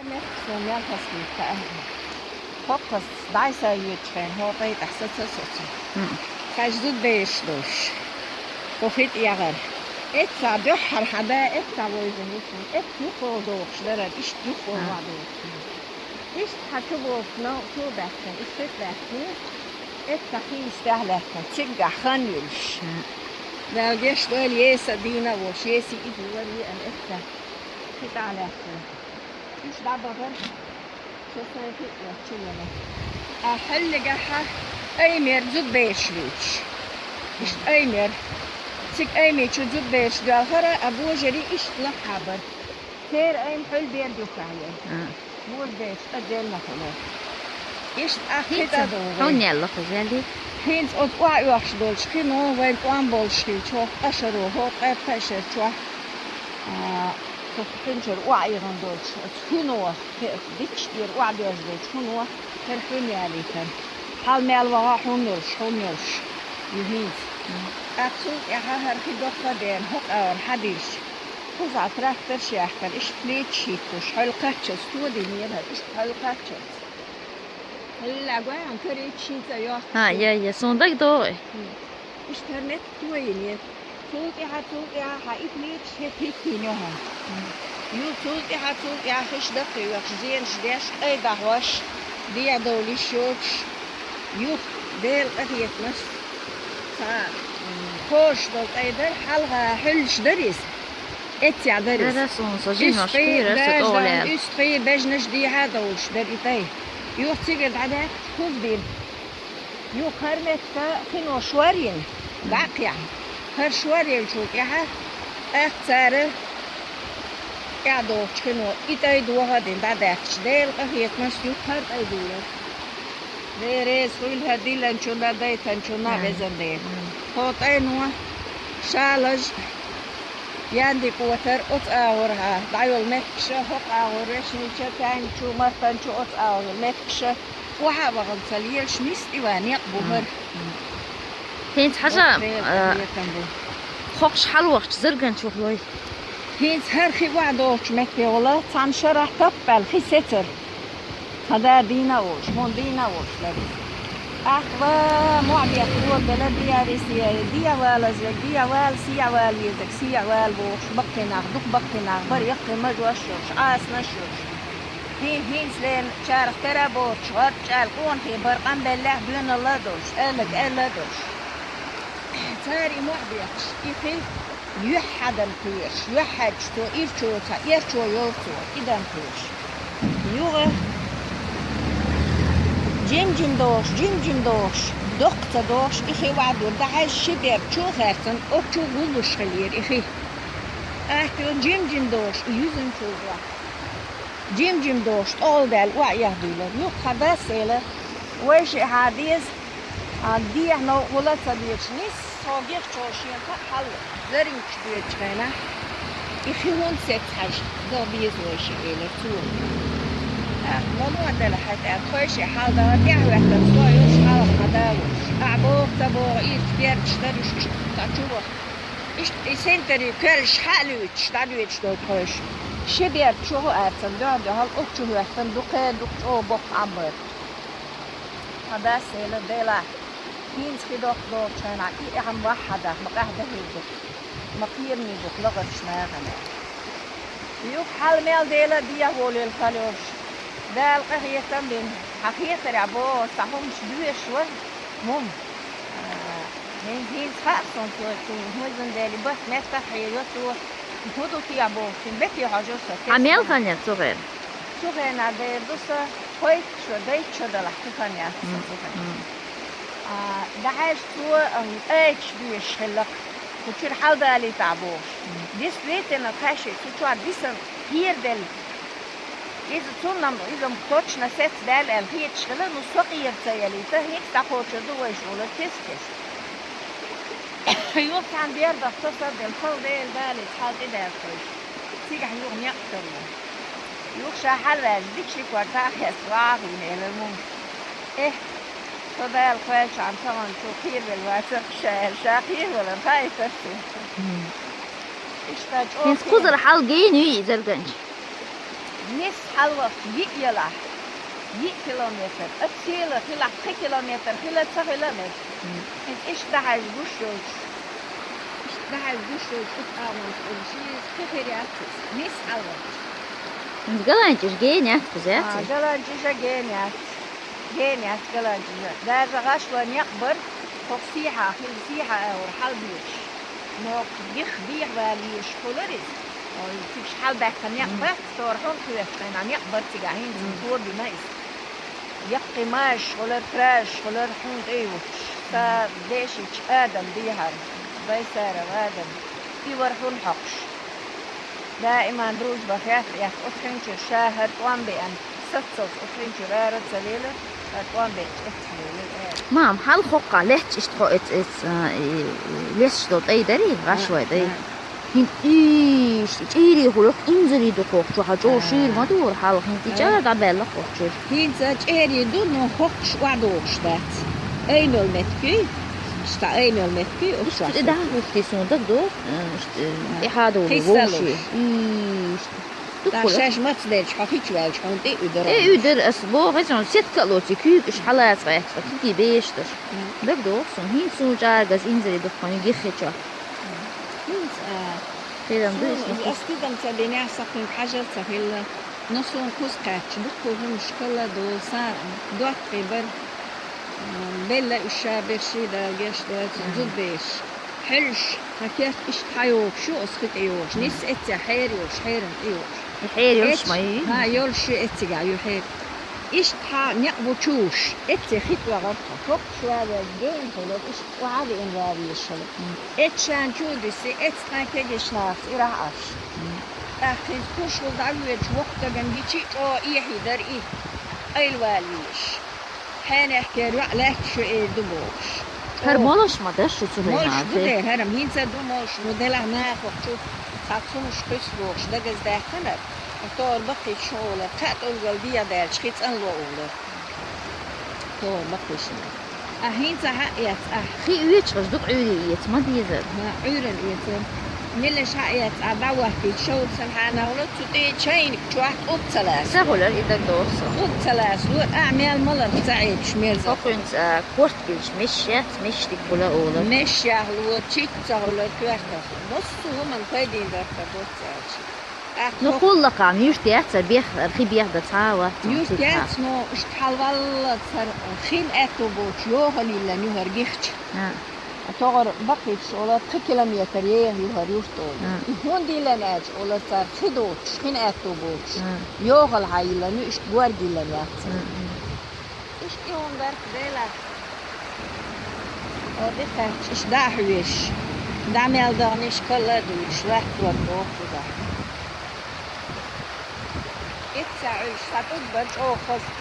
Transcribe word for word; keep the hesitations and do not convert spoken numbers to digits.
Мехксо мел хасбийта аьлла. ХӀокхас дӀай-сай йоьдучу хенахь хӀокху тӀай тӀехь саца а соцу. Хьажа зудбераш долуш. ХӀокху хи тӀегӀара. Эццахь дуьххьара хьан да, эццахь вайзина ву шуна. Эццахь юххе дохуш дара, иштта юххе ван дохуш. Иштта хьан чу бохуш, нов чу а баьхкина, иштта хи тӀе баьхкина. Эццахь хи йистехь лаьттина, циггахь хан юьлуш. Дала гечдойла, еса дийна а волуш, еси иза вара веана эццахь. Хи тӀехь лаьттина. Уьш дӀабахара, со сайн хи а эцча вара. Ткъа хьаллигахьа аймера зудбераш луьйчуш. Иштта аймера. Цига айми чу зудбераш доьлхара, а божарий иштта лаххьа бара. Церан айма хьуьлбер дукхахь яра. Божабераш тӀе делла хуьлу. Иштта ахь хи тӀе догӀу. Хьуна яьлла хӀу, Зели? ХӀинца оцу охьаоьхуш долчу хино вайн тӀом болуш хилча, хӀокху ашаро, хӀокху ткъе пхи шар чохь, а, кху хинчара охьаийгӀина долчу оцу хино, хи-, дикачу тӀера охьадоьжна долчу хино, хӀара хьуна ялийтина. Хьала мел ваха хьуна йолуш, хьуна йолуш ю хӀинца. ТӀаккха цул тӀаьхьа хӀара хи доккха а деана, хӀокху агӀор хьадирзича, кхузахь тракторш яьккхина, иштта плечаш хӀиттош, хьол кхаччалц тодинера хӀара, иштта хьол кхаччалц. Хьалла гой хьуна карийча хӀинца йоккхуш. ХӀан, я, я, суна дагадогӀу и. Иштта хӀара меттиг тойинера. Цул тӀаьхьа, цул тӀаьхьа хьан и плечаш хӀетта хӀиттийна ю хьуна. Ю цул тӀаьхьа, цул тӀаьхьа хиш даккхийош, зенаш деш, кӀай дӀахьош, дехьадовла йиш йоцуш, юха Делан къахетамаш, цхьа, м, кхозуш долу кӀай дара, хьалха хьуьллуш дара иза. Эццехь дара иза. Дара суна, со жимаш кхийра, со тӀогӀа лаьлла. УьстагӀий, бежнаш дехьа а довлуш дара и тӀай. Юха цигара дӀадаьккхича, хӀума дира. Юха хӀара меттиг хино шор йина, дӀа а кхехьна. ХӀара шор еллачул тӀаьхьа, тӀаккха цара тӀаьхьа догӀучу хино и тӀай дохо а дина, дӀадаьккхича, Делан къахетамаш, юха хӀара тӀай дуьйлира. Дела реза хуьлда хӀара диллинчунна а, дайтинчунна а, везан Дела. Мм. ХӀокху тӀайно шалаж а, Яндикотар а, оцу агӀор хьан дӀайолу меттигаш а, хӀокху агӀор Вешнича, Таьнгачу, Мартанчу, оцу агӀор йолу меттигаш а, охьа а вахана ца лелаш, нисса тӀеван некъ бу хӀара. Мм. ХӀинца хьажа, оцу Делан а, къахетам бу. ХӀокхуш хьалавахча зарганчух лой. ХӀинца хӀара хи охьадогӀучу метте вала, цхьана шарахь таппаьлла хи сецара. Хьан да дийна а волуш, хьуна дийна а волуш ларийса. Ахьа ва мохь бехк ло гала, дехьа валаза, дехьа вала, сехьа вала везарг, сехьа вала бохуш, баккхий нах, дукха баккхий нах бара, яккхий мажош а йолуш, Ӏасанаш а йолуш. ХӀин-, хӀинца лерина чарах тера а боцуш, гӀорта чӀала къонахий бара, къамбеллехь доьналла а долуш, аьлларг аьлла а долуш. Цара и мохь бехкаш, и хи юьхь хьадан кхоьруш, юьхь хьаьдча цо ирчо ца, ирчо йолу цо, и дан кхоьруш. Юха жим-жим дохуш, жим-жим дохуш, доккха ца дохуш, и хи ваьдура, дӀахьаьжча ши бер чу а хаьрцина, оцу чу гуллуш хилира и хи. Атта йолу жим-жим дохуш, и юьзанчул дохуш. Жим-жим дохуш, тӀолдаьлла охьаэхдуьйлура. Юха хьан дас элира, вай шиъ хьан деза, а, дехьа новкъа вала а ца доьдуш, нисса хьо гихчо шена хаа хьал заринчу доьдучу хенахь, и хи хӀунда сецна хьажа, дан беза вай шиъ, элира цо. ТӀаккха ма мо делахь хьан тӀе, тхойшиъ хьал дан, тӀаьхьахӀоьттина со йолуш хьалха ма далуш. Ахьа боху, ца боху, ирча бердаш дара уьш, иштта цхьа чу ваха. Иштта и синтарий коьллаш хьа а луьйчуш, дӀадоьдуш долу тхойша. Ши бер чу хӀу аьрцан дуьхьа-дуьхьал оцу чу хӀоьттина дукха, дукха чӀогӀа боккха Ӏам бара. Хьан дас элира, делахь, хӀинца хи доккха догӀучу хенахь, и Ӏам вахьа хьан дах, ма къаьхьа дахийла ду, ма кхераме ду лахарчу нахана. Юха хьал мел дела а дехьа волийла хала йолуш. Дала къахетам бина, хьан хетарехь боху, цхьа хӀумаш доьшуш вара, хӀума. А, хӀин-, хӀинца хаьа суна цо, цуьнан хӀун зун дели, бат меттах хьийра цо, хӀун ду те бохуш, шен бете хьожура со. Хьан мел хан яра цу хенахь? Цу хенахь дер ду сан, кхойтта шо, дейтта шо далахь, цу хан яц сан цу хенахь. Мм. А, дӀахьаьжча цо, ам, айча доьшуш хилла-кх, кху чуьра хьаладалийтахь бохуш. Мм. Действительно, тхаьшиъ цу чохь дисан хьераделла. Иза цунна-м, иза-м кхоччуш сецна даьлла аьлла хеташ хилла, ну, со къера ца ялийта, хӀинца дӀакхочур ду вайша олура тесна-тесна. Юха цхьана дердах со сарделла, хала Дела, Дала иза хьал тӀедаьлла хойша. Цигахь юха некъ каро. Юха ша хьалаваьлча, дикачу дикор цхьа а хеста, ваха а хуьйна, элира мума. Эхь, со Дала кхоьллинчохь тахана чу кхеравелла вацара-кх ша аьлла, ша кхеравелларг хаийтара цунна. Иштта чӀогӀа. ХӀинца кхузара хьал гена юй и зарганча? Нисса хьалвахча йиъ ялахь, йиъ километр, оццу села хилахь пхи километр хила а ца хила а мега. Мгм. Иза иштта дахьаш гуш йолчу, иштта дахьаш гуш йолчу итт агӀонаш тӀера ши иза кхин хир яц иза, нисса хьалвахча. Иза галанчаш гена яц кхуза, яц А, иза? Галанчаш а гена яц. Гена яц галанчаш а. Даже гӀаш ван некъ бара, хӀокху сехьа, хила сехьа агӀор хьалабоьдуш. Но гих дехьавала везаш хуьлура иза. Ой, цигахь хьалабаьккхина некъ бац, тора хьун кхоьхуш, тӀе некъ бара цигахь, хӀинца Мгм. тобина иза. Яккхий машаш хуьлура, кражаш хуьлура хьун тӀе юхкуш. Сан дешича Адам дехьара, Байсаров Адам. И вара хьун хьокхуш. Даиман дружба хетта, эццахь оцу хьуьнчуьра ша хӀара тӀом беана, саццалц оцу хьуьнчуьра ара а ца лелара, хӀара тӀом беача эццахь лелара аьлла. Мам, хьалха хӀокхахь лаьтташ иштта хьо эц-, эц-, а, и, и, лесаш долу тӀай дарий, гӀаш вай тӀай? А, а. ХӀинца иштта чӀийрий хуьлу, инзаре ду кху чохь, хьан чӀогӀа шийра ма дора хьалха, хӀинца и А. чӀара дӀабаьлла кху чуьра. ХӀинца чӀерий ду, но хӀокхуш охьадогӀуш дац. Айнал меттиг, иштта айнал меттиг, оцу Иштта чохь тӀе саццалц. ДӀахӀуттий суна дага ду, э, иштта, э, А. тӀе хьадолу Кхин вовший. салуш. Иштта. Ткъа Дуккхула. шаьш маца делча, хьо хи чу ваьлча, хьуна тӀе а уьдура. ТӀе а уьдура ас боху, иза хьуна сетка а лоций, куьйгаш хьалаца гӀерташ, кхин беш даш. Мгм. ДагадогӀу суна, хӀинца суна чӀагӀаза инзаре ду хьуна гиххи чохь. ХӀинца, а, Хирам ду суна иза иза ас тидам ца динехь, сан кхуьнга хьажал ца хилла. Но суна кхуза кхаьчча, дуккха хӀуманаш кхалла а ду, сан доттагӀий бара. М, белла уьш ша берш, Дала гечдойла цунна, Мгм. зудабераш. Хьуьлуш, хьан керт иштта хьан йогӀуш ю, оцу хи тӀе йогӀуш. Мгм. Нисса эццехь хьера йолуш, хьеран тӀе йогӀуш. И хьера йолуш Эццехь, ма ю? хьан йолуш ю эццигахь ю хьера. Иштта хьан некъ бу чу вуш, эццехь хи тӀе вахара тхо. ХӀокхуш ван ваьлча гена хуьлура, иштта охьа а веана ван везаш хуьлура. Мгм. Эццехь ша чу а дуьссий, эццехь тхайн кегийчу нахаца ирахь Ӏаш. Мгм. ТӀаккха хӀинца куш вала дӀавоьдуш, воккха дагана гичи а чӀогӀа эхьийдара и, къайлавала везаш. Хьенехкера йоӀ лаьтташ ю эр ду бохуш. ХӀара ЧӀогӀа. молуш ма дара шу цу Молуш хенахь, ду те? дера, хӀара-м хӀинца а ду молуш, ну делахь наха хӀокху чу цхьа цунаш кхуьссу бохуш дагаза даьккхинарг. Тора баккхийчу олар, кхаа тӀулгал дегӀ даьлча, хи цӀанло олар. Тора баккхийчу. Ахь хӀинца хьаэц, ахь. Хи оьцуш дукха Ӏуьйре эца ма дезара. Ха, Ӏуьйрана эца. Меллаша хьаэц, ахь дӀахӀоттийча, шовзткъа сахьтехь нах ло, цу тӀе чайник чохь тӀулг ца лаьцна. Ца хуьлура и дагадогӀу со. ТӀулг ца лаьцна, ло, ахь мел маларх ца Ӏепаш мерза. ХӀокхуьнца, а, корта биллича, мешаш яц, мешаш дика хуьлу олар. Мешаш яхь ло, чиц ца хуьлура коьртах. Массо а хӀуманна пайдина дара тхан доцца аьлча. ТӀаккха Ну, хӀокху хӀуллакхана юрт яц, ара бех-, ара хи бех дан цхьа а вац, цхьа Юрт цхьа яц, но уьш тхьалваллалц хӀара хин аьтту боцуш, йохалла йиллина ю хӀара гихча. А. ТогӀара баккхийчу олар, пхи километр еха ю хӀара юрт олу. А. И хӀунда йиллина аьлча, олар цара, хи доцуш, хин аьтту боцуш, А. йохалла хьан йиллина ю, иштта горга йиллина яц. А, а. Иштта и хӀума барт делахь. О, дикхаьчча, иштта дӀа а хьоьжуш, дӀа мел даханиш калла а дуьйлуш, латтор боху цу дахь. Итт сахьт Ӏуьллуш, сан тӀулг бара чӀогӀа хаза.